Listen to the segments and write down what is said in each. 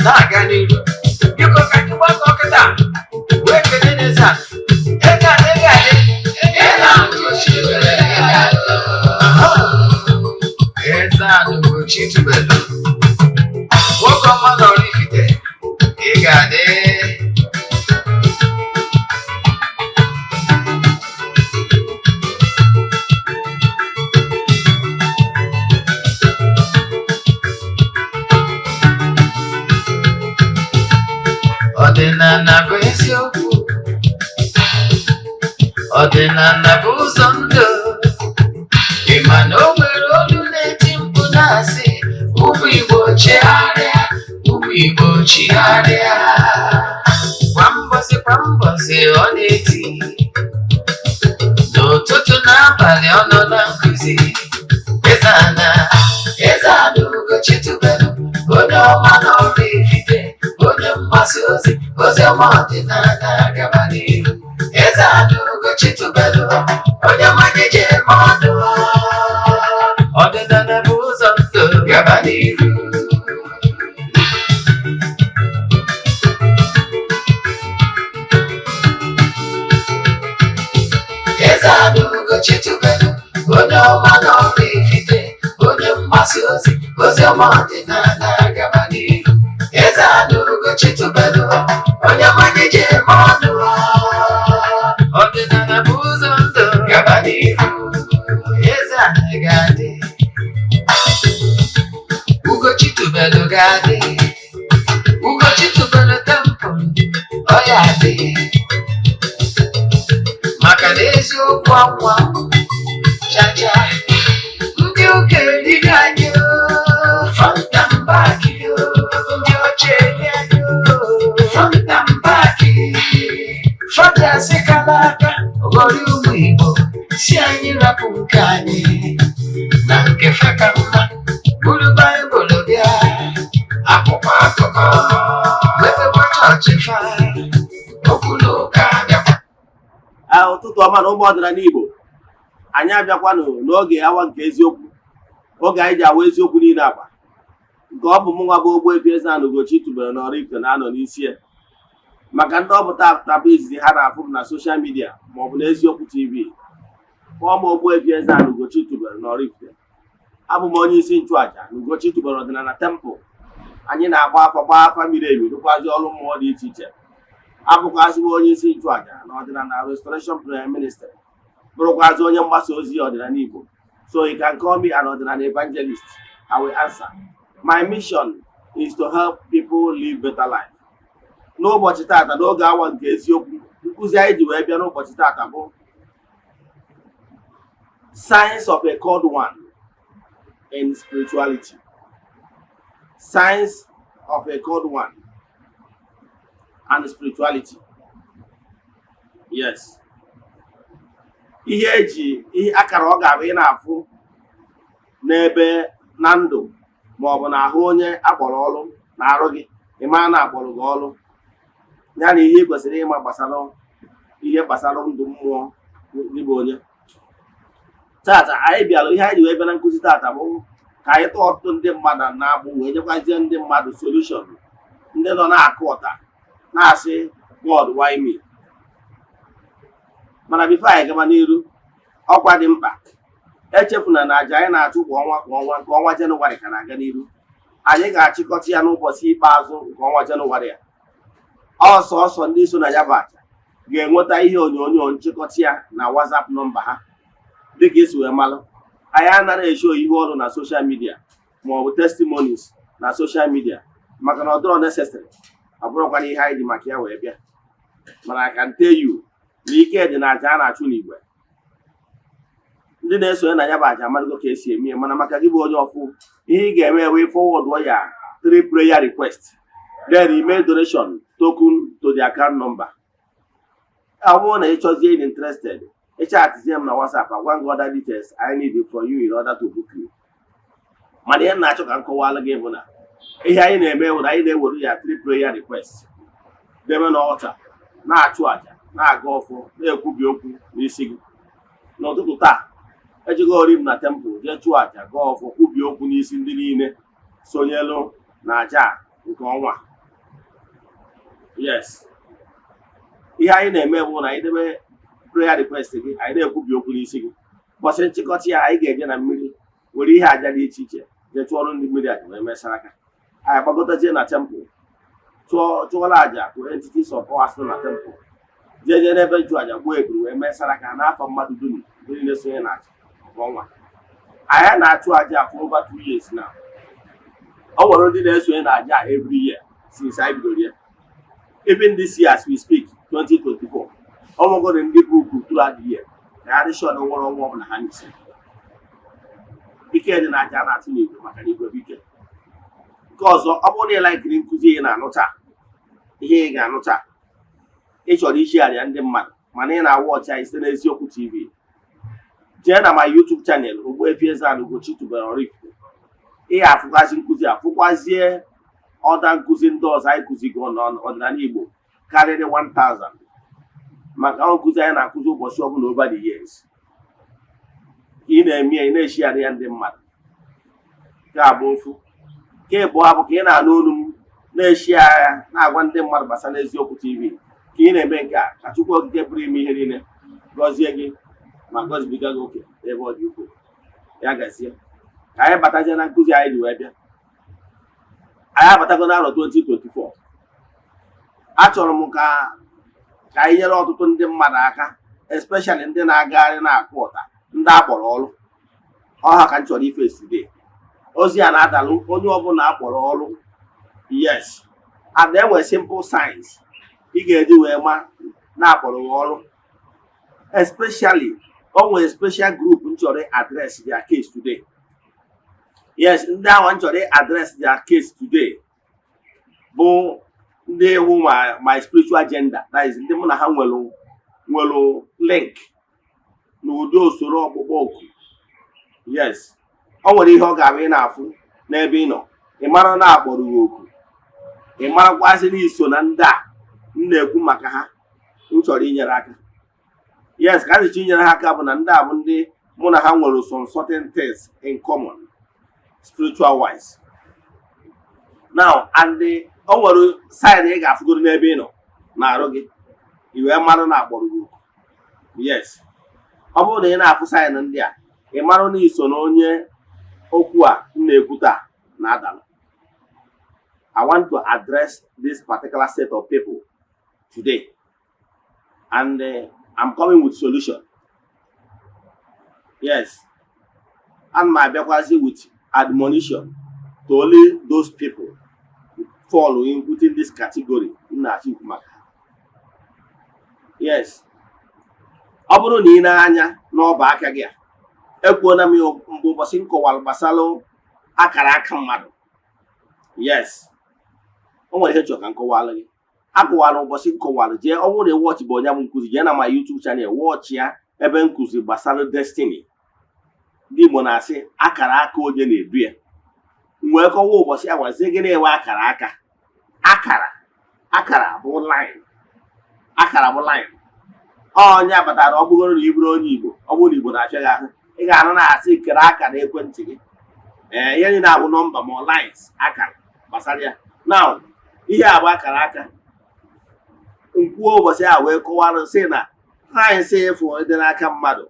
Na-aga n'iru, biko, ka anyị gbakọ kịta wee kelee n'eze a. Eze a, eze a, eze a, Ugochi were. Aha. Eze a, Ugochi tubelu, nwoke ọma na Oraifite, ị ga-adị. Ọdịnala bụ eziokwu, ọdịnala bụ ụzọ ndụ. Ị ma na o nwere olu na-eti mkpu na-asị, "Ụmụ Igbo, chegharịa, ụmụ Igbo, chigharịa." Kwa mbọsị kwa mbọsị ọ na-eti, n'ụtụtụ n'abalị ọ nọ na nkụzi. Eze ana, eze ana Ugochi tubelu, onye ọma na Oraifite, onye mgbasa ozi ozi ọma ọdịnala, gaba n'ihu. Eze ana Ugochi tubelu, onye mmanya ji eme ọnụ, ọdịnala bụ ụzọ ndụ, gaba n'ihu. Eze ana Ugochi tubelu, onye ọma na Oraifite, onye mgbasa ozi ozi ọma ọdịnala, gaba n'ihu. Eze ana Ugochi tubelu, onye mmanya ji eme ọnụ, ọdịnala bụ ụzọ ndụ, gaba n'ihu. Eze ana ga-adị, Ugochi tubelu ga-adị, Ugochi tubelu temple ọ ya adị, maka na eziokwu anwa chacha. Ndị ụka erighị anyị oo, front and back oo. Ndị ọcha eri anyị oo, front and back. Fada sịkala aka ghọrọ ụmụ Igbo, si anyị rapụ nke anyị na nke fa ka mma. Buru Baịbụl bịa, akwụkwọ akụkọ, mepekwa chọọchị fa, okwu na ụka bịakwa. Ụtụtụ ọma na ụmụ ọdịnala Igbo. Anyị abịakwanụ n'oge awa nke eziokwu, oge anyị ji awa eziokwu niile agba nke ọ bụ mụnwa bụ Ogbuefi Eze-Ana Ugochi tubelu na Oraifite na-anọ n'isi ya. Maka ndị ọ bụ taa bụ izizi ha na-afụ m na social media maọbụ na Eziokwu TV, kpọọ m Ogbuefi Eze-Ana Ugochi tubelu na Oraifite. Abụ m onye isi nchụaja na Ugochi tubelu ọdịnala temple. Anyị na-agba afa, gbaa afa miri emi, rụkwazi ọrụ mmụọ dị iche iche. Abụkwazị m onye isi nchụaja na ọdịnala Restoration Prayer Ministry, bụrụkwazị onye mgbasa ozi ọdịnala Igbo. So you can call me an ọdịnala evangelist, I will answer. My mission is to help people live better life. N'ụbọchị tata, n'oge awa nke eziokwu, nkụzi anyị ji wee bịa n'ụbọchị tata bụ signs of a called one in spirituality. Signs of a called one and spirituality. Yes, ihe eji ihe akara ọ ga-abụ ị na-afụ n'ebe na ndụ ma ọ bụ n'ahụ onye akpọrọ ọrụ na arụ gị, ị maa na akpọrọ gị ọrụ ya, na ihe ị kwesịrị ịma gbasara ihe gbasara ndụ mmụọ gị bụ onye. Tata anyị bịara, ihe anyị ji wee bịa na nkụzi tata bụ ka anyị tọọ ọtụtụ ndị mmadụ na-agbụ, wee nyekwazie ndị mmadụ solution, ndị nọ na-akụ ọta na-asị, "God, why me?" Mana before anyị gaba n'iru, ọkwa dị mkpa, echefuna na aja anyị na-achụ kwa ọnwa kwa ọnwa nke ọnwa Jenụwarị ka na-aga n'iru. Anyị ga-achịkọta ya n'ụbọchị ikpeazụ nke ọnwa Jenụwarị a. Ọsọ ọsọ ndị so na ya bụ aja ga-enweta ihe onyonyo nchịkọta ya na WhatsApp nọmba ha. Dịka esi wee malụ, anyị anaghị eshow ihu ọrụ na social media ma ọ bụ testimonies na social media, maka na ọ dịrọ necessary, ọ bụrụkwana ihe anyị dị maka ya wee bịa. Mana I can tell you na ike dị na aja a na-achụ n'igwe. Ndị na-esonye na ya bụ aja amadịgo ka esi eme ya. Mana maka gị bụ onye ọfụ, ihe ị ga-eme wee forward ya three prayer request, then email donation token to the account number. Ọ bụrụ na ị chọzie, ịdị interested, ịchatizie m na WhatsApp, agwa gị other details I need from you in order to book you. Mana ihe m na-achọ ka m kọwalụ gị bụ na ihe anyị na-eme bụ na anyị na-ewere ya three prayer request debe n'altar, na-achụ àjà, na-aga ọfọ, na-ekwubi okwu n'isi gị. N'ụtụtụ taa, ejegori m na temple jee chụọ àjà, gaa ọfọ, kwubie okwu n'isi ndị niile sonyelu na àjà a nke ọnwa a. Yes, ihe anyị na-eme bụ na anyị debe prayer request gị, anyị na-ekwubi okwu n'isi gị. Ụbọchị nchịkọta ya, anyị ga-eje na mmiri were ihe aja dị iche iche jee chụọrọ ndị mmiri aja wee mesara aka. Anyị gbagotazie na temple, chụọ chụọrọ aja to entities of powers nọ na temple, jee jee n'ebe nchụ aja, gbuo eburu wee mesara aka n'afọ mmadụ dum, ndị niile sonye na aja nke ọnwa anyị na-achụ aja for over 2 years now. Ọ nwere ndị na-esonye na aja every year since anyị bidoro ya. Even this year as we speak, 2024, ọ nwegoro ndị book throughout the year ka ha dị sure na nwere ọnwa ọbụla ha n'isi. Ike dị na aja a na-achụ n'igwe, maka na igwe bụ ike. Nke ọzọ, ọ bụrụ na ị like iri nkụzi ị na-anụ taa, ihe ị ga-anụ taa, ị chọrọ ichigharịa ndị mmadụ, mana ị na-awa ọchị anyị site n'Eziokwu TV, jee na my YouTube channel, Ogbuefi Eze-Ana Ugochi tubelu Oraifite. Ị ga-afụkwazi nkụzi a, fụkwazie ọda nkụzi ndị ọzọ anyị kụzigo n'ọdịnala Igbo karịrị 1000, maka ọ nkụzi anyị na-akụzi ụbọchị ọbụla over the years. Ka ị na-eme ya, ị na-eshigharị ya ndị mmadụ. Nke a bụ ofu. Nke abụọ bụ ka ị na-anụ olu m na-eshi agha, na-agwa ndị mmadụ gbasara Eziokwu TV. Ka ị na-eme nke a, ka Chukwu Okike pụrụ ime ihe niile gọzie gị ma gọzibiga gị oke n'ebe ọ dị ukwuu. Ya gazie. Ka anyị batazie na nkụzi anyị ji wee bịa. Anyị abatago n'arọ 2024. Achọrọ m ka anyị nyere ọtụtụ ndị mmadụ aka, especially ndị na-agagharị na-akụ ụta, ndị akpọrọ ọrụ ọha ka m chọrọ ife today. Ozi a na-adalụ onye ọbụla akpọrọ ọrụ. Yes, and enwere simple signs ị ga-eji wee ma na-akpọrọ gị ọrụ. Especially, o nwere special group m chọrọ address their case today. Yes, ndị ahụ m chọrọ address their case today bụ ndị ewu my spiritual gender, that is, ndị mụ na ha nwere link n'ụdị usoro ọkpụkpọ oku. Yes, o nwere ihe ọ ga-abụ ị na-afụ n'ebe ị nọ, ị mara na akpọrọ gị oku, ị marakwazị na iso na ndị a m na-ekwu maka ha m chọrọ inyere aka. Yes, ka a inyere ha aka bụ na ndị a bụ ndị mụ na ha nwere some certain things in common spiritual wise now, and o nwere sign ị ga-afụgoro n'ebe ị nọ na-arụ gị, i wee mara na akpọrọ gị oku. Yes, ọ bụrụ na ị na-afụ sign ndị a, ị mara na iso na onye okwu a m na-ekwu taa na-adala. I want to address this particular set of people today, and I'm coming with solution. Yes, and m abịakwazi with admonition to only those people fall in within this category m na-achọ ikwu maka ha. Yes, ọ bụrụ na ị na-anya n'ọba aka gị a, ekwuona m ya mgbe ụbọchị m kọwara gbasara akara aka mmadụ. Yes, o nwere ihe chọrọ ka m kọwara gị. Akọwara ụbọchị m kọwara. Jee, ọ bụrụ na ị watch bụ onye bụ nkụzi, jee na my YouTube channel, watch ya ebe nkụzi gbasara destiny. Ndị Igbo na-asị akara aka onye na-edu ya. M wee kọwa ụbọchị a gwazie gị na-enwe akara aka. Akara bụ line, akara bụ line. Onye batara, ọ bụgoro na ị bụrụ onye Igbo, ọ bụrụ na Igbo na-afịa gị ahụ, ị ga-anụ na-asị kere akara ekwentị gị. Ee, ihe niile abụ nọmba ma ọ lines, akara gbasara ya. Now, ihe a bụ akara aka. Nkwuo ụbọchị a wee kọwara sị na lines ịfụ dị n'aka mmadụ,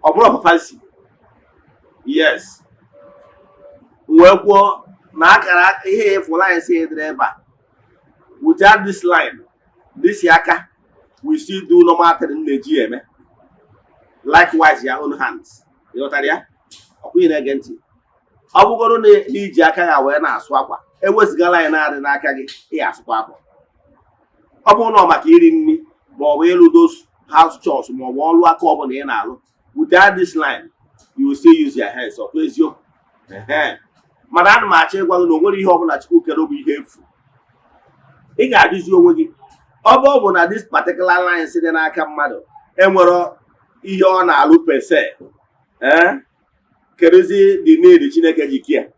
ọ bụrụ fancy. Yes, wee kwuo na akara ihe ịfụ, lines dịrị ebe a, without this line, this aka we still do normal thing na-eji eme. Likewise your own hands. Ịghọtara ya? Ọkwa ị na-ege ntị? Ọ bụgoro na iji aka ya wee na-asụ akwa, ewezụga line na-adị n'aka gị, ị asụkwa akwa. Ọ bụrụ na ọ maka iri nri ma ọ bụ ịlụ those house chores ma ọ bụ ọrụ aka ọbụla ị na-alụ, without this line you will still use your hands. Ọ bụ eziokwu. Mana ana m achọ ịgwa gị na o nwere ihe ọbụla Chukwu kere bụ ihe efu. Ị ga-ajụzi onwe gị, ọ bụ na this particular lines dị n'aka mmadụ enwero ihe ọ na-alụ per se, ee, kedụzi the need Chineke ji kia?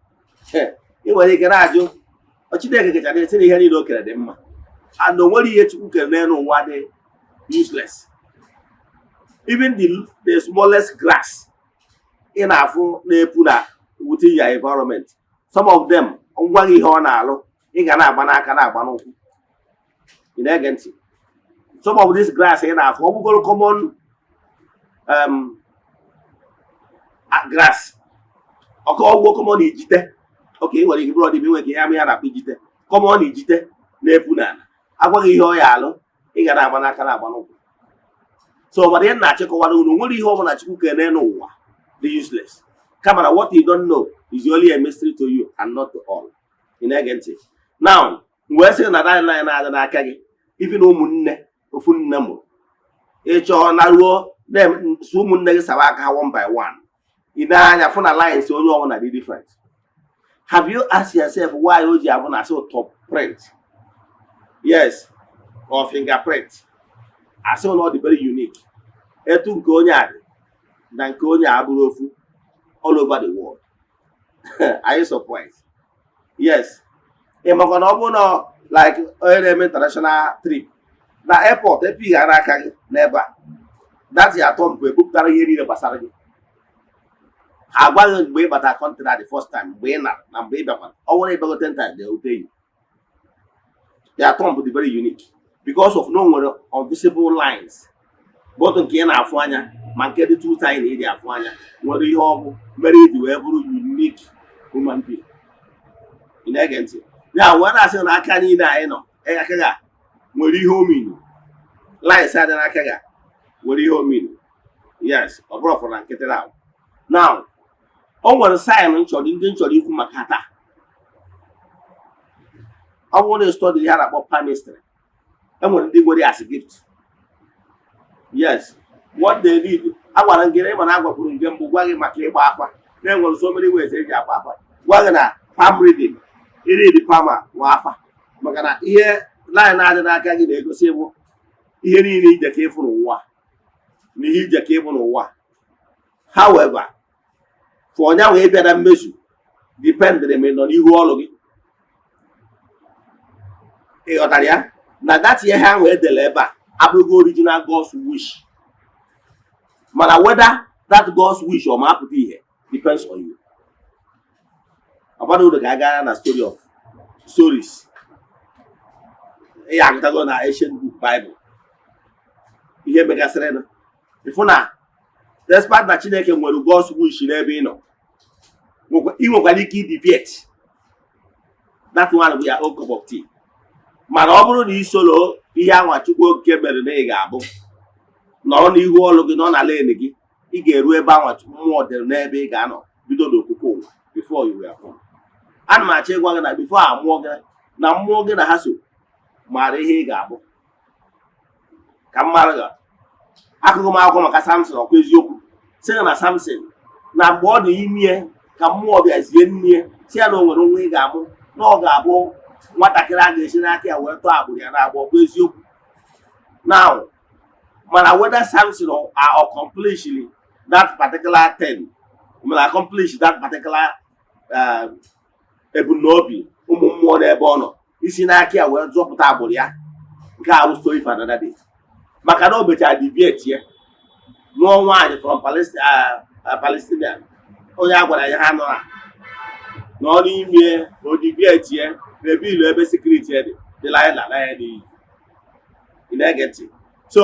Ị nwere ike na-ajụ. Chineke kechara esi na ihe niile o kere dị mma, and o nwere ihe Chukwu kere n'elu ụwa dị useless. Even the smallest grass ị na-afụ na-epu na within your environment, some of them, ngwa gị, ihe ọ na-alụ Ị ga na-agba n'aka, na-agba n'ụkwụ. Ị na-ege ntị? Some of this grass ị na-afụ, ọ bụgoro common grass, ọkụ ọgwụ common ijite. Oke ị nwere ike bụrụ ọdịbịa, nwere ike ya ya na-akpọ ijite, common ijite na-epu n'ala, agwaghị ihe ọ ya alụ. Ị ga na-agba n'aka, na-agba n'ụkwụ. So mana ihe na-achịkọwara unu, nwere ihe ọbụla Chukwu kene n'ụwa dị useless, kama na what you don't know is only a mystery to you and not to all. Ị na-ege ntị? Now, wee sị na line line na-adị n'aka gị, ifi na ụmụnne ofu nne mụrụ, ịchọọ na ruo so ụmụnne gị sawa aka ha one by one, ị na-anya fụ na lines onye ọbụla dị different. Have you asked yourself why o ji abụ na asị thumb print, yes, or fingerprint, asị na ọ dị very unique? Etu nke onye a dị na nke onye a abụrụ ofu all over the world. Are you surprised? Yes. Ị makwa na ọ bụrụ na like onye na-eme international trip na airport, epighara aka gị n'ebe a, that ya atọ mpụ ebupụtara ihe niile gbasara gị. Ha agwaghị mgbe ị batara country the first time, mgbe ị nara na mgbe ị bịakwara. Ọ bụrụ ịbịago 10 times, they will tell you. Their thumb dị very unique because of na o nwere invisible lines, both nke ị na-afụ anya ma nke dị too tiny ị dị afụ anya, nwere ihe ọ bụ mere iji wee bụrụ unique human being. Ị na-ege ntị? Ya wee na-asị na aka niile anyị nọ, aka gị a nwere ihe ominu, lines adị n'aka gị a nwere ihe ominu. Yes, ọ bụrụ fọrọ na nkịtị. Na now, o nwere sign nchọrọ ndị nchọrọ ikwu maka taa. Ọ bụrụ na study ihe a na-akpọ palmistry, e nwere ndị nwere as gift. Yes, what they need, agwara m gị ịma na agwakwuru nke mbụ, gwa gị maka ịgba afa, na enwere so many ways eji agba afa, gwa gị na palm reading, iread palm nwa afa, maka na ihe line na-adị n'aka gị na-egosi bụ ihe niile ije ka ịfụ n'ụwa na ihe ije ka ịbụ n'ụwa. However, for onye ahụ ịbịa na mmezu dependịrị ma ị nọ n'ihu ọrụ gị. Ị ghọtara ya na that ihe ahụ edere ebe a abụghị original God's wish, mana whether that God's wish ọ ma apụta ihe depends on you. Ọ uru ka a gaa na story of stories ị agụtago na ancient book Bible, ihe megasịrị nụ, ịfụ na despite na Chineke nwere God's wish n'ebe ị nọ, ị nwekwara ike ideviate. That one bụ ya own cup of tea. Mana ọ bụrụ na ị soro ihe anwa Chukwu Okike mere na ị ga-abụ, nọrọ n'ihu ọlụ gị, nọ na lane gị, ị ga-eru ebe anwa mmụọ dịrị n'ebe ị ga-anọ bido n'okwukwe ụwa before you were born. Ana m achọ ịgwa gị na before a mụọ gị na mmụọ gị na ha so maara ihe ị ga-abụ. Ka m mara gị, akụkụ m akwụkwọ maka Samson, ọkwa eziokwu sị na Samson, na mgbe ọ dị ime ka mmụọ bịazie nne si ya na o nwere nwa ị ga-amụ, na ọ ga-abụ nwatakịrị a ga-esi n'aka ya wee tọọ agbụrụ ya na-agba. Ọkwa eziokwu? Now, mana whether Samson accomplish that particular thing, mana accomplish that particular ebumnobi ụmụ mmụọ n'ebe ọ nọ isi n'aka ya wee zọpụta agbụrụ ya, nke a bụ story for another day, maka na o mechara deviate ya, nụọ nwaanyị from Palestinian, onye a gwara ya ha nọ na nọ n'ime o deviate ya, reveal ebe secret ya dị, Delilah na ya n'iyi. Ị na-ege ntị? So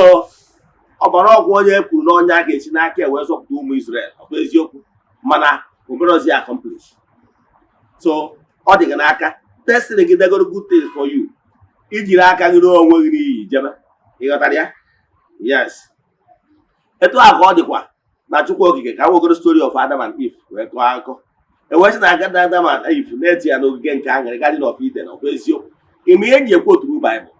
ọgbara ọgwụ onye kwuru na onye a ga-esi n'aka ya wee zọpụta ụmụ Israel, ọ bụ eziokwu, mana o merozi accomplish. So ọ dị gị n'aka. Destiny gị degoro good things for you, ijiri aka gị ruo onwe gị n'iyi jebe. Ị ghọtara ya? Yes, etu a ka ọ dịkwa na Chukwu Okike ka wegoro story of Adam and Eve wee kọọ akụkọ. Ewee sị na agadi Adam and Eve na-eti ya n'ogige nke aṅụrị, Garden of Eden. Ọ bụ eziokwu. Ime ihe nji ekwu oturu Bible,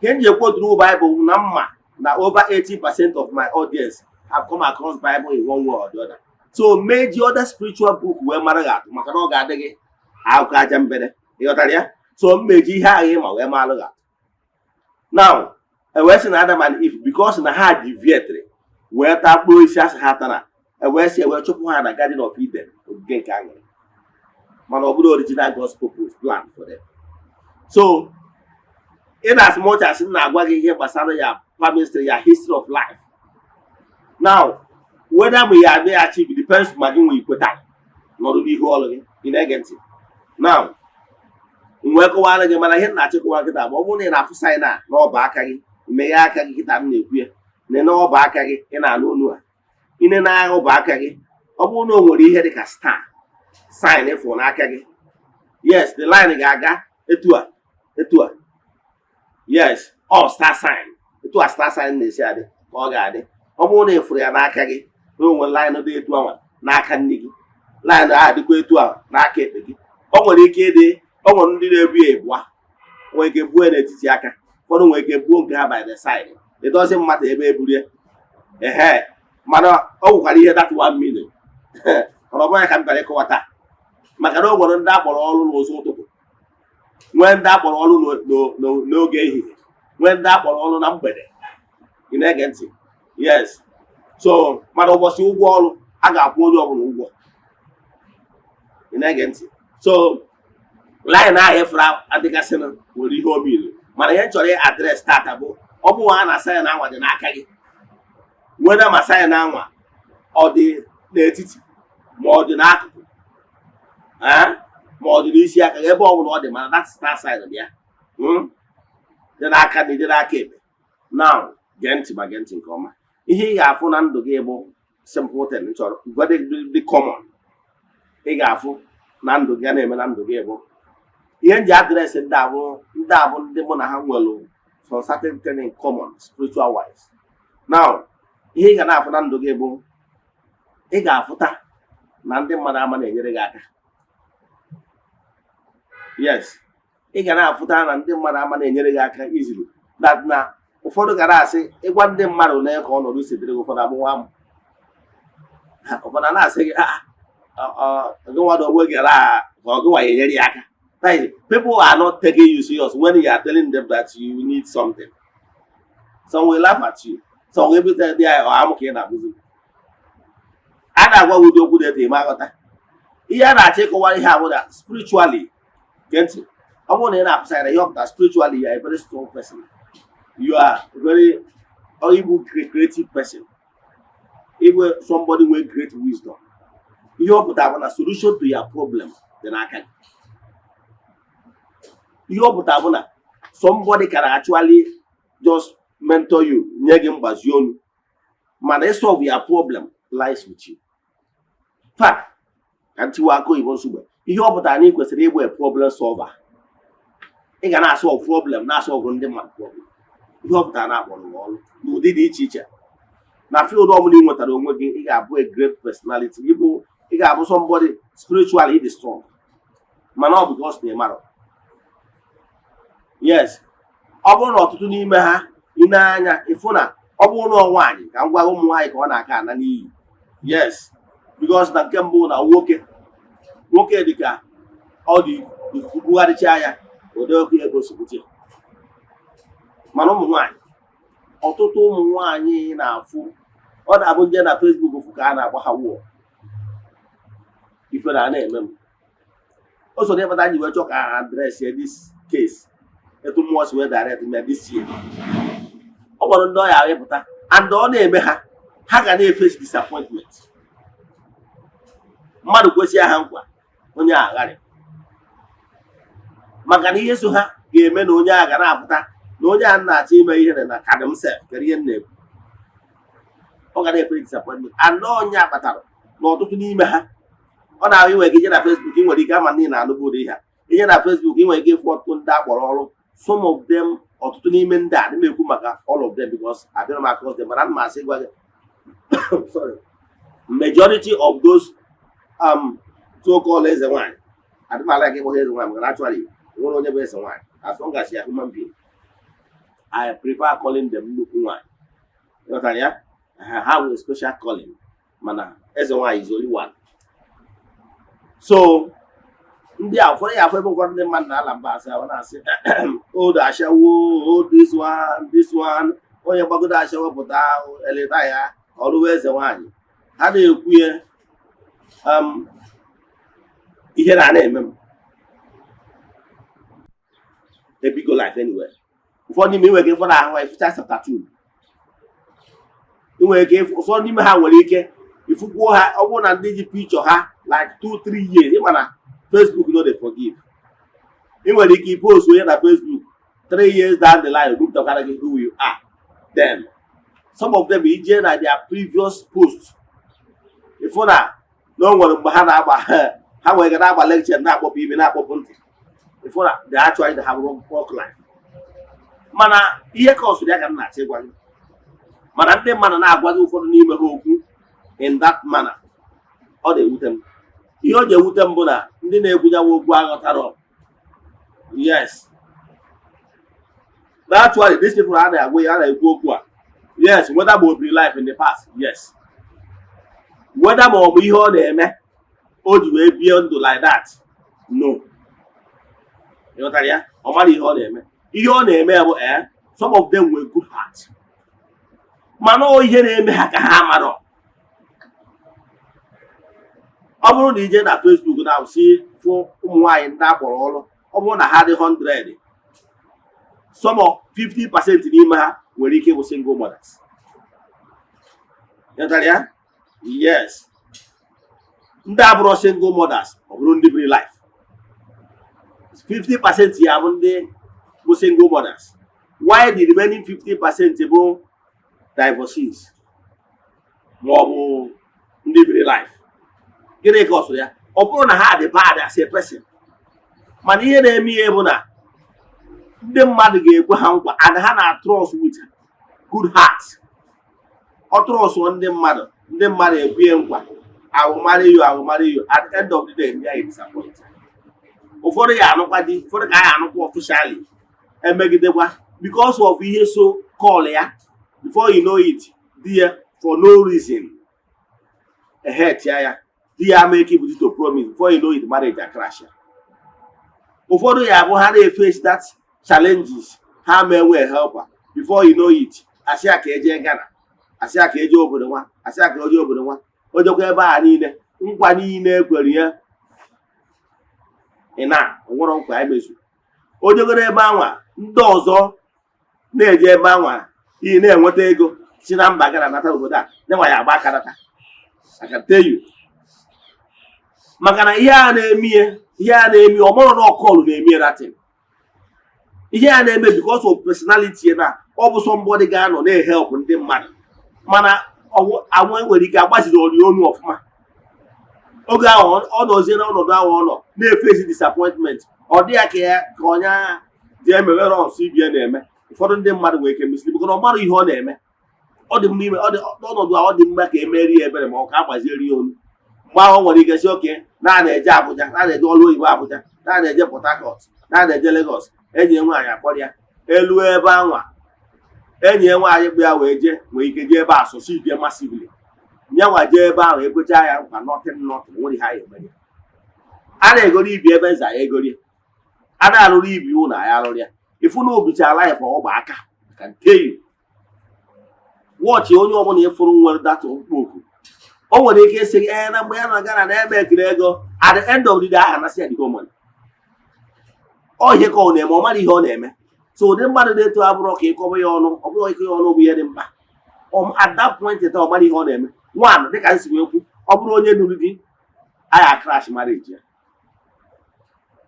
ihe nji ekwu oturu Bible bụ na mma na over 80% of my audience have come across Bible in one way or the other. So meji other spiritual book wee mara gị atụ, maka na ọ ga-adị gị akụkọ aja mbere. Ị ghọtara ya? So mmeji ihe ahụ ịma wee malụ gị atụ. Now, ewee sị na Adam and Eve, because na ha deviated wee taa mkpụrụ osisi asị ha tara, ewee sị ewee chụpụ ha na Garden of Eden, ogige nke aṅụrị, mana ọ bụrụ original God's purpose plan for them. So in as much as m na-agwa gị ihe gbasara ya palmistry, ya history of life, now whether we are there achieve depends ma gị nwee ikweta nọrọ n'ihu ọrụ gị. Ị na-ege ntị? Now, m Wee kọwara gị, mana ihe m na-achịkọwa kịta bụ, ọ bụrụ na ị na-afụ sign a n'ọba aka gị, meghe aka gị kịta m na-ekwu ya, nene ọba aka gị. Ị na-anụ olu a, ine na-agha ọba aka gị, ọ bụrụ na o nwere ihe dị ka star sign ịfụ n'aka gị, yes, the line ga-aga etu a, etu a. Yes, ọ star sign, etu a star sign na-esi adị ka ọ ga-adị. Ọ bụrụ na ị fụrụ ya n'aka gị na o nwere line dị etu ahụ n'aka nne gị, line ahụ adịkwa etu ahụ n'aka ekpe gị, o nwere ike ịdị. O nwere ndị na-ebu ya ebua, nwere ike buo ya n'etiti aka, ụfọdụ nwere ike buo nke ha by the side. Edozi mmadụ ebe eburu ya ehe, mana ọ nwekwara ihe that one million. Mana ọ bụghị ya ka m bịara ịkọwa taa, maka na o nwere ndị akpọrọ ọrụ n'ụzọ ụtụtụ, nwee ndị akpọrọ ọrụ n'oge ehihie, nwee ndị akpọrọ ọrụ na mgbede. Ị na-ege ntị? Yes. So mana ụbọchị ụgwọ ọrụ, a ga-akwụ onye ọbụla ụgwọ. Ị na-ege ntị? So line ahụ ịfụrụ adịgasịnụ nwere ihe omili, mana ihe m chọrọ address tata bụ, ọ bụ a na sign anwa dị n'aka gị, nwere ma sign anwa ọ dị n'etiti, ma ọ dị n'akụkụ, ma ọ dị n'isi aka gị, ebe ọ bụla ọ dị, mana that star sign dị ya, dị n'aka na dị n'aka ekpe. Now gee ntị, ma gee ntị nke ọma. Ihe ị ga-afụ na ndụ gị bụ simple thing chọrọ dị common. Ị ga-afụ na ndụ gị na-eme na ndụ gị bụ ihe m ji address ndị abụ, ndị abụ ndị mụ na ha nwere some certain thing in common spiritual wise. Now, ihe ị ga na-afụ na ndụ gị bụ, ị ga-afụta na ndị mmadụ ama na-enyere gị aka. Yes, ị ga na-afụta na ndị mmadụ ama na-enyere gị aka easily, that na ụfọdụ gara asị ịgwa ndị mmadụ na ka ọnọdụ si dịrị gị, ụfọdụ amụwa amụ, ụfọdụ a na-asị gị, "Ah, gị nwa na onwe gị ra ka ọ gịnwa ya enyere ya aka." That is, people are not taking you serious when you are telling them that you need something. Some will laugh at you, some will be tell there, ọ amụ ka ị na-akpụzi. A na-agwa gị ụdị okwu dị etu ime aghọta ihe a na-achọ ịkọwa. Ihe a bụ na spiritually, gee ntị, ọ bụrụ na ị na-apụsa ya, ihe ọ pụtara spiritually, you are a very strong person, you are very or ịbụ creative person, ịbụ somebody with great wisdom. Ihe ọ pụtara bụ na solution to your problem dị n'aka gị. Ihe ọ pụtara bụ na somebody can actually just mentor you, nye gị mgbazi olu, mana solve your problem lies with you. Fact ka ntiwa aka oyibo nsogbe, ihe ọ pụtara na ị kwesịrị ịbụ a problem solver. Ị ga na-asolve problem, na-asolve ndị mmadụ problem. Ihe ọ pụtara na akpọrọ gị ọrụ n'ụdị dị iche iche na field ọbụla ị nwetara onwe gị. Ị ga-abụ a great personality, ịbụ ị ga-abụ somebody spiritually dị strong, mana ọ bụ because na ị marọ. Yes, ọ bụrụ na ọtụtụ n'ime ha, ị na-anya ịfụ na ọ bụrụ na ọ nwaanyị, ka m gwa ụmụ nwaanyị ka ọ na-aka ana n'iyi. Yes, because na nke mbụ na nwoke, nwoke dị ka ọ dị ikuku bugharịcha ya, ụdị ọkụ ego si bute. Mana ụmụ nwaanyị, ọtụtụ ụmụ nwaanyị na-afụ, ọ na-abụ nje na Facebook fụ ka a na-agba ha wụọ ife na a na-eme m. O so n'ịkpata anyị wee chọọ ka address this case etu mmụọ si wee direct me this year. Ọ gwara ndị ọya ahụ and ọ na-eme ha, ha ga na-eface disappointment. Mmadụ kwesị ha nkwa, onye a agharị, maka na ihe so ha ga-eme na onye a ga na-apụta na onye a na-achọ ime ihe na ka m sef kere ihe m na-ekwu, ọ ga na-efe disappointment. And onye a kpatara na ọtụtụ n'ime ha, ọ na-ahụ inwe ike ije na Facebook, ị nwere ike ama na ị na-anụbụ ụdị ihe a. Ije na Facebook, ị nwere ike ịfụ ọtụtụ ndị akpọrọ ọrụ, some of them, ọtụtụ n'ime ndị a adị m ekwu maka all of them because abịara m across them, mana ana m asị gwa gị, sorry, majority of those so-called eze nwanyị, adị m ala gị ịkpọ ha eze nwanyị, maka na actually nwere onye bụ eze nwanyị as long as you are human being. I prefer calling them nnukwu nwanyị. Ịghọtara ya? Ha nwere special calling, mana eze nwanyị is only one. So ndị a, ụfọdụ ya afọ ebe ụfọdụ ndị mmadụ na-ala mba asị, ọ na-asị old ashawo, old this one, this one, onye gbagodo ashawo pụta eleta ya ọlụwa eze nwanyị. Ha na-ekwu ya, ihe na na-eme m ebigo life anywhere. Ụfọdụ n'ime inwe ike ụfọdụ ahụ ịfụcha tattoo, inwere ike ụfọdụ n'ime ha nwere ike ifukwuo ha. Ọ bụrụ na ndị ji picture ha like 2 3 years, ịma na Facebook no dey forgive. Ị nwere ike ipost onye na Facebook, 3 years down the line, bupụtakwara gị who you are. Then some of them, ije na their previous post, ịfụ na o nwere mgbe ha na-agba, ha nwere ike na-agba lecture, na-akpọpụ ime, na-akpọpụ ntị. Ịfụ na they actually have work life. Mana ihe ka ọsụrụ ya ka m na-achọ ịgwa gị, mana ndị mmadụ na-agwa gị ụfọdụ n'ime ha okwu in that manner, ọ na-ewute m. Ihe ọ ji ewute m bụ na ndị na-ekwunyawa okwu aghọtara. Yes, but actually these people a na-agwa ya, a na-ekwu okwu a, yes, whether ma o biri life in the past, yes, whether ma ọ bụ ihe ọ na-eme o ji wee bie ndụ like that, no. Ịghọtara ya? Ọ mara ihe ọ na-eme. Ihe ọ na-eme bụ some of them were good heart, mana ọ ihe na-eme ha ka ha marọ. Ọ bụrụ na ije na Facebook na si fụ ụmụ nwaanyị ndị akpọrọ ọrụ, ọ bụrụ na ha dị 100, some of 50% n'ime ha nwere ike ịbụ single mothers. Ịghọtara ya? Yes, ndị abụrọ single mothers, ọ bụrụ ndị biri life, 50% ya bụ ndị bụ single mothers, while the remaining 50% bụ divorcees ma ọ bụ ndị biri life. Gịnị ka ọ sụrụ ya? Ọ bụrụ na ha dị bad as a person, mana ihe na-eme ihe bụ na ndị mmadụ ga-ekwe ha nkwa and ha na trust with good heart. Ọ trust ndị mmadụ, ndị mmadụ ekwe nkwa, "I will marry you, I will marry you." At the end of the day, ndị ahụ disappoint. Ụfọdụ ya anụkwa di, ụfọdụ ka ya anụkwa officially, emegidekwa because of ihe so call ya. Before you know it, di ya, for no reason, ehet ya, ya di ya ama eke to promise. Before you know it, marriage a crash ya. Ụfọdụ ya bụ ha na-eface that challenges, ha ma enwe helper. Before you know it, asị ya ka eje Ghana, asị ya ka eje obodo nwa, asị ya ka oje obodo nwa. O jekwa ebe a niile, nkwa niile ekwere ya, ị na onwere nkwa emezu. O jegoro ebe anwa, ndị ọzọ na-eje ebe anwa iyi na-enweta ego si na mba Ghana nata obodo a, nyanwa ya agba aka nata. I can tell you, maka na ihe a na-eme, ihe a na-eme, ọ mụrụ na ọkọlụ na-eme ratin ihe a na-eme because of personality na ọ bụ somebody ga-anọ na-ehelp ndị mmadụ, mana anwụ nwere ike agbaziri ori onu ọfụma. Oge ahụ ọ nọzie n'ọnọdụ ahụ, ọ nọ na-efesi disappointment. Ọ dị ya ka ya ka onye dị emewere ọsọ ibie na-eme. Ụfọdụ ndị mmadụ nwere ike mesiri because ọ mara ihe ọ na-eme. Ọ dị mma ime ọ dị ọnọdụ ahụ, ọ dị mma ka emeri ya ebere ma ọ ka agbazieri ya olu. Mgbe ahụ ọ nwere ike si oke na a na-eje Abuja, na a na-eje ọrụ oyibo Abuja, na a na-eje Port Harcourt, na a na-eje Lagos, enyi ya nwaanyị akpọrọ ya elu ebe anwa. Enyi ya nwaanyị kpụ ya wee jee, nwee ike jee ebe a succeed massively. Nyanwa jee ebe ahụ, ekwecha ya nkwa, nothing, nothing. Nwere ihe anyị emere a na-egoro ibi ebe nza ya egori, a na-arụrụ ibi ụlọ ya arụrụ ya. Ifu na obicha life ọgba aka. I can tell you, wọchị onye ọbụla ịfụrụ nwere data okpu, o nwere ike ịsị gị ee na mgbe ya na Ghana na-eme ekiri ego. At the end of the day, aha anasị ya the whole money. Ọ ihe ka ọ na-eme, ọ mara ihe ọ na-eme. So ụdị mmadụ na-eto abụrụ ka ịkọba ya ọnụ, ọ bụrụ ịkọ ya ọnụ bụ ihe dị mkpa. At that point in time, ọ mara ihe ọ na-eme. One, dịka m si wee kwu, ọ bụrụ onye nụrụ di, aya crash marriage ya.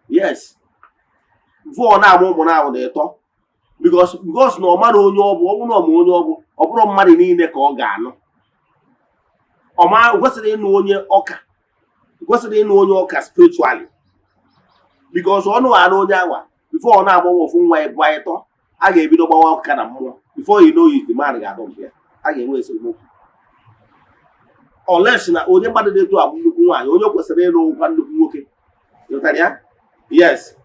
Yes, vụọ na-amụ ụmụ na-amụ na ịtọ because na ọ mara onye ọ bụ. Ọ bụrụ na ọ ma onye ọ bụ, ọ bụrụ mmadụ niile ka ọ ga-anụ. Ọ ma kwesịrị ịnụ onye ọka, kwesịrị ịnụ onye ọka spiritually, because ọnụ anụ onye anwa, before ọ na-agbanwe ofu nwa ịbụ ịtọ, a ga-ebido gbawa ụka na mmụọ. Before you know it, the man ga-adọ mpe ya, a ga-enwe esemokwu, unless na onye mmadụ na-eto abụ nnukwu nwaanyị, onye kwesịrị ịlụ nkwa nnukwu nwoke. Ghọtara ya? Yes,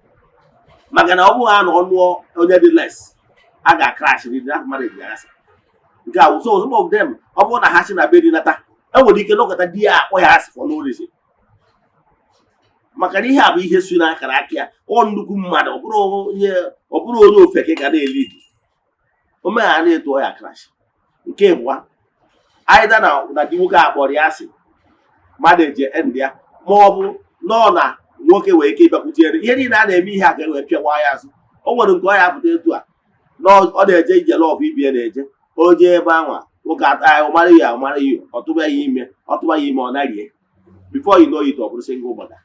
maka na ọ bụghị a na ọnụọ onye dị less, a ga-crash the that marriage ga-aghasa. Nke a, so some of them, ọ bụrụ na ha si na be di nata, enwere ike nọkọta di ya akpọ ya asị for no reason, maka na ihe a bụ ihe si n'akara aka ya. Ọ nnukwu mmadụ, ọ bụrụ onye, ọ bụrụ onye ofeke ga na-eli di omeghara na-eto ya crash. Nke ịbụa, either na di nwoke a kpọrọ ya asị, mmadụ eji end ya, ma ọ bụ nọọ na nwoke nwere ike ịbịakwute ya. Ihe niile a na-eme, ihe a ga-ewe pịawa ya azụ. O nwere nke ọ ya apụta etu a na ọ na-eje ije love ibie na-eje, o jee ebe anwa, nwoke ata ya, mara ya, mara ya, ọ tụba ya ime, ọ tụba ya ime, ọ narie. Before you know it, ọ bụrụ single mother.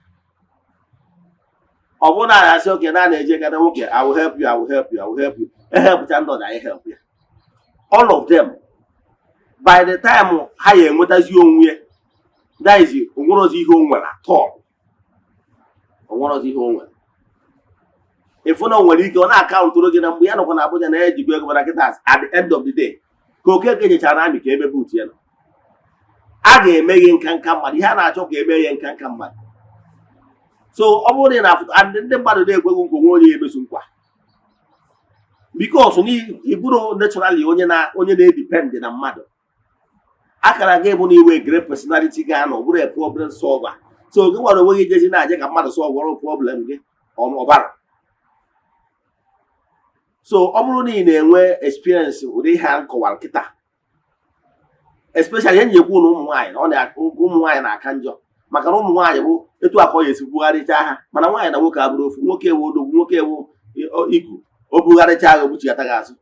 Ọ bụrụ na a asị oke na a na-eje gada nwoke, "I will help you, I will help you, I will help you." Ehepụcha ndị ọda anyị help ya, all of them, by the time ha ya enwetazi onwe ya, that is, onwerozi ihe o nwere at all, onwerozi ihe o nwere. Ịfụ na o nwere ike ọ na-akaụntụrụ gị na mgbe ya nọkwa na Abuja na ya ejikwa ego, mana kịta, at the end of the day, ka Okeke nyechara na amị ka ebe but ya nọ, a ga-eme gị nka nka mmadụ. Ihe a na-achọ ka eme ya nka nka mmadụ. So ọ bụrụ na ị na-afụta and ndị mmadụ na-ekweghị nkwa, onwe onye emesu nkwa, because ị bụrụ naturally onye na onye na-edepend na mmadụ, akara gị bụ na iwe great personality ga-anọ bụrụ a problem solver. So gị nwere onwe gị jezi na-aje ka mmadụ solve problem gị ọbara. So ọ bụrụ na ị na-enwe experience ụdị ihe a nkọwara kịta, especially ihe njikwa na ụmụ nwaanyị, na ọ na ụmụ nwaanyị na-aka njọ, maka na ụmụ nwaanyị bụ etu akọ ya esi bugharịcha ha. Mana nwaanyị na nwoke abụrụ ofu. Nwoke ewu odogwu, nwoke ewu iku, o bugharịcha agha, obuchigata gị azụ.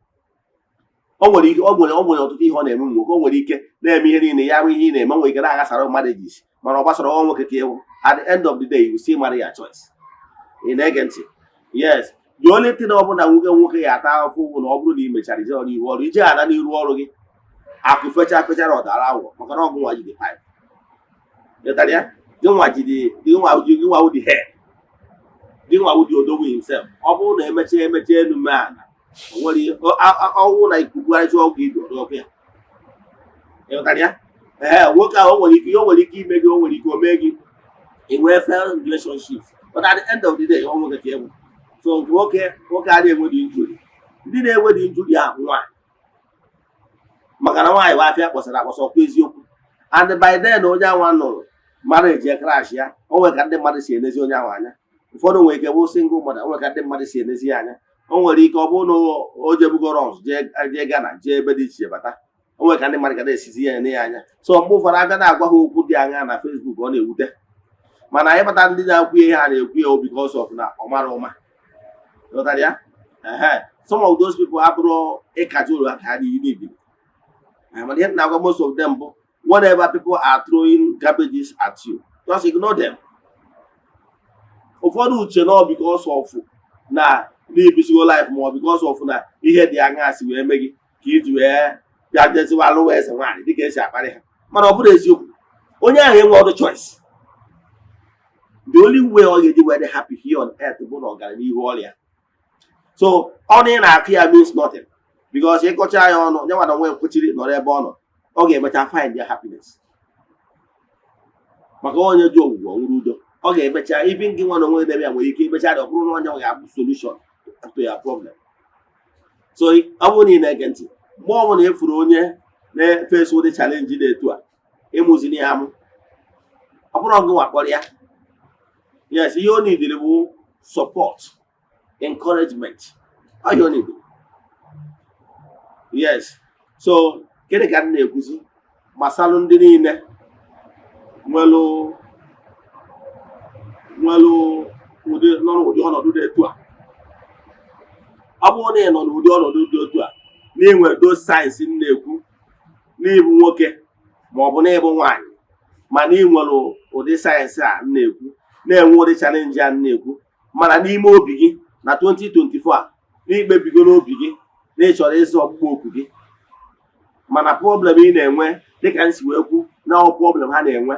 O nwere ike o nwere ọtụtụ ihe ọ na-eme. Ụmụ nwoke, o nwere ike na-eme ihe niile ya bụ ihe ị na-eme. O nwere ike na-aghasara mmadụ eji isi, mana ọ gbasara ọnwa nwoke ka ewu. At the end of the day, you still marry your choice. Ị na-ege ntị? Yes, the only thing ọ bụla nwoke ya ata ahụhụ bụ na ọ bụrụ na ị mechara ije n'ihu ọrụ, ije ana n'iru ọrụ gị, akụ fecha fechara, ọdara awọ, maka na ọgụ nwa jide pipe. Ịghọtara ya? Gị nwa jide, gị nwa, gị nwa wụ the head, gị nwa wụ the odogwu himself. Ọ bụrụ na emechaa emechaa elu mee ala, o nwere ihe ọnwụ na ikuku ọgwụ ibi ọdụ ọkụ ya. Ịghọtara ya? Ee, nwoke ahụ, o nwere ike ihe o nwere ike ime gị, o nwere ike o mee gị ị nwee failed relationship, but at the end of the day, ọ nwoke ka enwe. So nke nwoke adịghị enwe dị injury. Ndị na-enwe dị injury ahụ nwaanyị, maka na nwaanyị bụ afịa kpọsara akpọsa. Ọkwa eziokwu? And by then, onye anwa nụrụ mara eji crash ya, o nwere ka ndị mmadụ si enezi onye ahụ anya. Ụfọdụ nwere ike bụ single mother, o nwere ka ndị mmadụ si enezi ya anya. O nwere ike ọ bụrụ na o jebugoro ọzụ jee Ghana, jee ebe dị iche bata, o nwere ka ndị mmadụ ga na-esizi ya ene ya anya. So mgbe ụfọdụ abịa na-agwa ha okwu dị anya na Facebook, ọ na-ewute. Mana anyị bata, ndị na-ekwu ihe a na-ekwu ya because of na ọ mara ụma. Ghọtara ya? Ehe, some of those people abụrụ ịkaja ụlọ ha ka ha n'iyi n'ibili. Mana ihe m na-agwa most of them bụ, whenever people are throwing garbages at you, just ignore them. Ụfọdụ uche nọ because of na n'ibisigo life, ma ọ because of na ihe dị anya si wee mee gị ka iji wee bịa jeziwa alụwa eze nwaanyị dịka esi akparị ha. Mana ọ bụrụ eziokwu, onye ahụ enwe ọdụ choice. The only way ọ ga-eji wee dị happy here on earth bụ na ọ gara n'ihu ọrịa. So ọnụ ị na-akụ ya means nothing, because ịkọcha ya ọnụ, nye nwana nwe kwechiri nọrọ ebe ọ nọ, ọ ga-emecha find their happiness, maka onye ji ogwugwo nwere udo. Ọ ga-emecha, even gị nwa na onwe debe ya nwere ike imecha dị, ọ bụrụ na onye ga-abụ solution to your problem. So ọ bụrụ na ị na-ege ntị, mgbe ọ bụla ịfụrụ onye na-efesi ụdị challenge dị etu a, ịmụzini ya amụ. Ọ bụrụ gị nwa kpọrọ ya, yes, ihe ọ nidiri bụ support, encouragement. Ọ ihe ọ nidiri, yes. So gịnị ka m na-ekwuzi gbasalụ ndị niile nwelụ ụdị nọ n'ụdị ọnọdụ dị etu a? Ọ bụrụ na ị nọ n'ụdị ọnọdụ dị otu a, na ị nwere those signs m na-ekwu, n'ịbụ nwoke ma ọ bụ n'ịbụ nwaanyị, mana ị nwere ụdị signs a m na-ekwu, na-enwe ụdị challenge a m na-ekwu, mana n'ime obi gị na 2024 a, n'ikpebigo n'obi gị na ị chọrọ ịzụ ọkpụkpọ oku gị, mana problem ị na-enwe, dịka m si wee kwu na ọ problem ha na-enwe,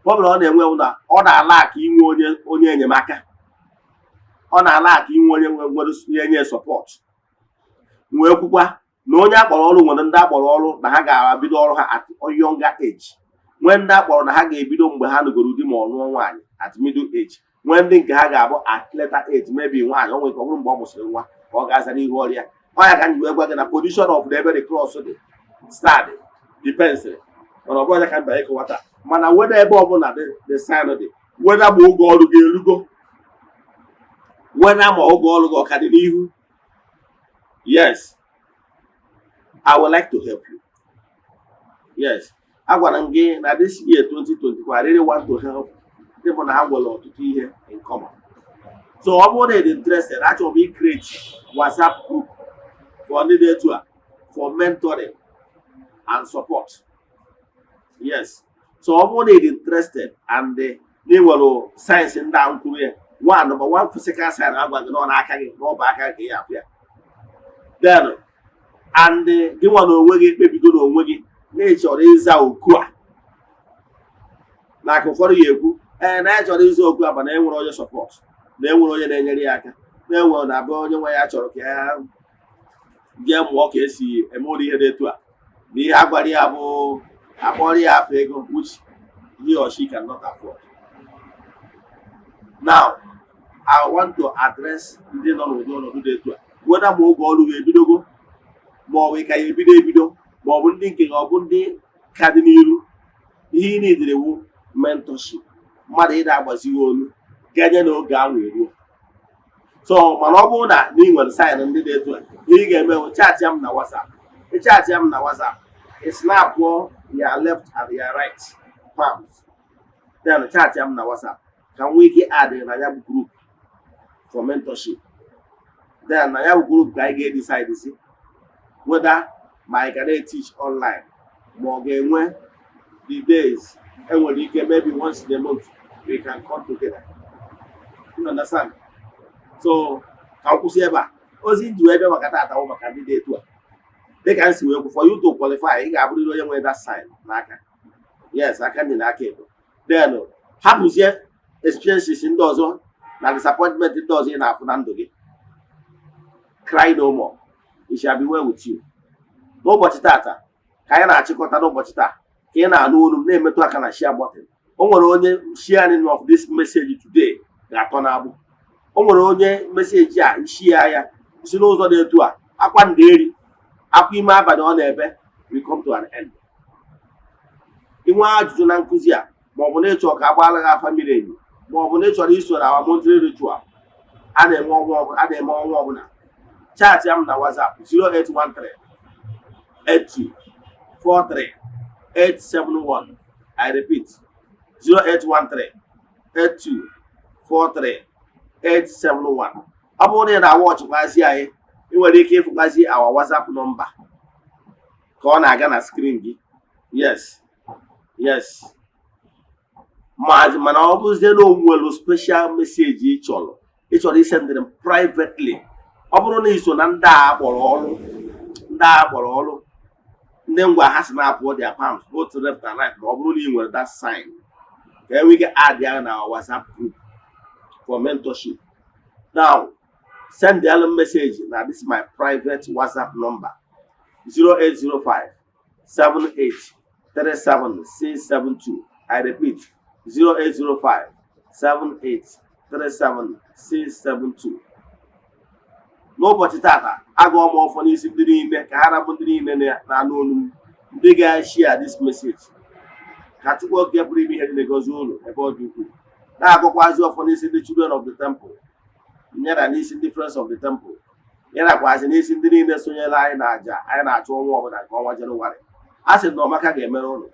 problem ọ na-enwe bụ na ọ na-ala aka inwe onye enyemaka, ọ na-ala aka inwe onye nwere enye support. Wee kwukwa na onye akpọrọ ọrụ, nwere ndị akpọrọ ọrụ na ha ga-ebido ọrụ ha at younger age, nwee ndị akpọrọ na ha ga-ebido mgbe ha nụgoro di ma ọ nụọ nwaanyị, at middle age, nwee ndị nke ha ga-abụ at later age, maybe nwaanyị o nwere ike ọ bụrụ mgbe ọ mụsịrị nwa ka ọ ga-aza n'ihu ọrụ ya. Ọ ya ka m ji wee gwa gị na position of the ebe the cross dị start depends, mana ọ bụrụ ya ka m bịara ịkọwa taa. Mana weda ebe ọbụla the sign dị, weda ma oge ọrụ gị erugo, weda ma oge ọrụ gị ọ ka dị n'ihu, yes, I would like to help you. Yes, agwara m gị na this year 2024, I really want to help ndị bụ na ha nwere ọtụtụ ihe in common. So ọ bụrụ na ị dị interested, achọrọ m i-create WhatsApp group for ndị dị etu a, for mentoring and support. Yes, so ọ bụrụ na ị dị interested and na ị nwere signs ndị a m kwuru ya, One, number one physical sign agwa gị nọ n'aka gị, n'ọba aka gị ya afụ ya. Then and gị nwa na onwe gị ekpebigo na onwe gị na ị chọrọ ịza oku a. Na ka ụfọdụ ya ekwu, ee, na ya chọrọ ịza oku a, mana enwere onye support, na enwere onye na-enyere ya aka, na enwere na abụ onye nwe ya chọrọ ka ya jee mụọ ka esi eme ụdị ihe dị etu a, na ihe agwara ya bụ akpọrọ ya afọ ego which he or she cannot afford. Now, I want to address ndị nọ n'ụdị ọnọdụ dị etu a, weda ma oge ọrụ ga-ebidogo, ma ọ bụ ka ya ebido ebido, ma ọ bụ ndị nke ọ bụ ndị ka dị n'iru. Ihe ị nidere wu mentorship, mmadụ ịda agbazighị olu ganye n'oge ahụ eruo. So mana ọ bụrụ na ị nwere sign ndị dị etu a, ihe ị ga-eme bụ chat ya m na WhatsApp. Ị chat ya m na WhatsApp, ị snapụọ ya left and ya right palms, then chat ya m na WhatsApp ka m nwee ike add na ya bụ group for mentorship. Then na ya bụ group ka anyị ga-edecide si whether ma anyị ga na-teach online, ma ọ ga-enwe the days enwere ike, maybe once in a month we can come together. You understand? So ka m kwụsị ebe a. Ozi nji wee bịa maka taata bụ maka ndị dị etu a. Dịka m si wee kwu, for you to qualify, ị ga-abụrịrị onye nwere that sign n'aka. Yes, aka ndị na aka ekpe. Then hapụzie experiences ndị ọzọ na disappointment ndị ọzọ ị na-afụ na ndụ gị. Cry no more, it shall be well with you. N'ụbọchị taata ka anyị na-achịkọta. N'ụbọchị taa ka ị na-anụ olu m, na-emetụ aka na share button. O nwere onye sharing of this message today ga-atọ n'agbụ. O nwere onye message a share ya si n'ụzọ dị etu a, akwa nderi, akwa ime abalị ọ na-ebe will come to an end. Inwe ajụjụ na nkụzi a, maọbụ na ịchọ ka agbaala gị afa miri emi, maọbụ na ị chọrọ iso na our monthly ritual a na-eme ọnwa ọbụla, a na-eme ọnwa ọbụla, chat ya m na WhatsApp 0813 82 43 871. I repeat, 0813 82 43 871. Ọ bụrụ na ị na-awatchịkwazi anyị, ị nwere ike ịfụkwazi our WhatsApp number ka ọ na-aga na screen gị. Yes, ma mana ọ bụzie na o nwere special message ị chọrọ isendịrị m privately, ọ bụrụ na ị so na ndị a kpọrọ ọrụ, ndị a kpọrọ ọrụ, ndị ngwa ha si na-apụ their palms both left and right, ma ọ bụrụ na ị nwere that sign, ka enwee ike add ya na our WhatsApp group for mentorship. Now send the message na this my private WhatsApp number, 0805 78 37 672. I repeat, 0805 78 37 672. N'ụbọchị tata, agụọ m ọfọ n'isi ndị niile, ka ha rabụ ndị niile na-anụ olu m, ndị ga-share this message, ka Chukwu Okike pụrụ ime ihe niile gozie ụlọ ebe ọ dị ukwuu. Na-agụkwazi ọfọ n'isi ndị children of the temple, nyara n'isi ndị friends of the temple, yarakwazi n'isi ndị niile sonyere anyị na àjà anyị na-achụ ọnwa ọbụla nke ọnwa Jenụwarị. A sị m na ọmaka ga-emere ụlọ.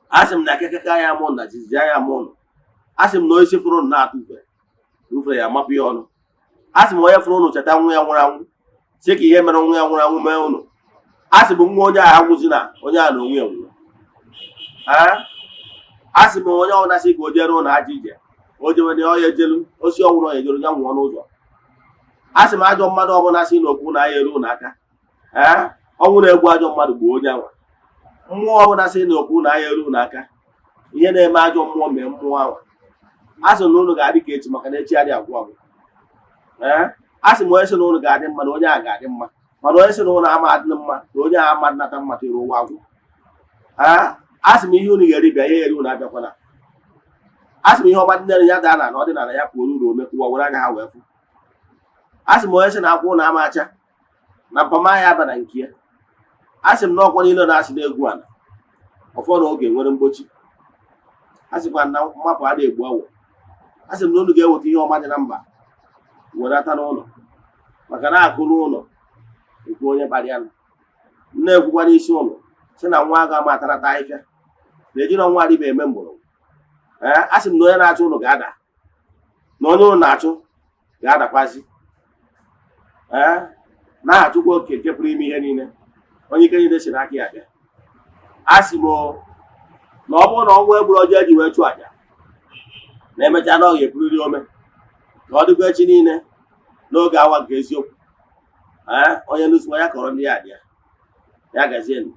A sị m na akekeke anya mụ na jijiji anya mụ ụnụ. A sị m na onye si fụrụ ụnụ na-atụ ufe ufe ya amapụ ya ọnụ. A sị m onye fụrụ ụnụ cheta nwa ya nwụrụ anwụ, sị ka ihe mere nwa ya nwụrụ anwụ mee ụnụ. A sị m nwa onye ahụ anwụzi na onye a na onwe ya nwụrụ. A sị m onye ọbụla sị ka o jere ụlọ aja ije, o jewe na ọya ejelu osi ọnwụrụ, ọya ejelu ya nwụọ n'ụzọ. A sị m ajọ mmadụ ọbụla sị na okwu na ya eru ụlọ aka, ee, ọnwụ na-egbu ajọ mmadụ gbuo onye anwa. Mmụọ ọbụla sị na okwu na ya eru ụlọ aka, ihe na-eme ajọ mmụọ mee mmụọ ahụ. A sị na ụnụ ga-adị ka echi, maka na echi adị agwụ agwụ. Ee, a sị m onye sị na ụnụ ga-adị mma, na onye a ga-adị mma, mana onye sị na ụnụ ama adị mma, na onye a ama nata mma tere ụwa agwụ. Ee, a sị m ihe unu ga-eri bịa, ihe eri unu abịakwana. A sị m ihe ọma dị ya daa na ọdịnala ya pụrụ uru ome ụwa were anya ha wee fụ. A sị m onye sị na akwụ na ama acha na mpama ya aba na nke ya. A sị m na ọkwa niile na-asị na-egwu ala ọfọ na oge nwere mgbochi. A sịkwa na mmapụ adịghị egbu awọ. A sị m na unu ga-eweta ihe ọma dị na mba wedata n'ụlọ, maka na akụ n'ụlọ ekwu onye kpara ya. Na-ekwukwa n'isi ụlọ sị na nwa aga ama atarata ahịfịa na ejiri ọnwa adịba eme mgbọrọgwụ. Ee, a sị m na onye na-achụ ụlọ ga-ada, na onye ụlọ na-achụ ga-adakwazi. Ee, n'aha Chukwu Okike nke pụrụ ime ihe niile, onye ike niile si n'aka ya bịa, a sị m na ọ bụrụ na ọnwa egburu ọjọọ eji wee chụọ àjà na emechaa na ọ ga-eburiri ome. Ka ọ dịkwa echi niile n'oge awa nke eziokwu. Ee, onye nụsịkwa ya kọrọ ndị ya dị ya. Ya gazienụ.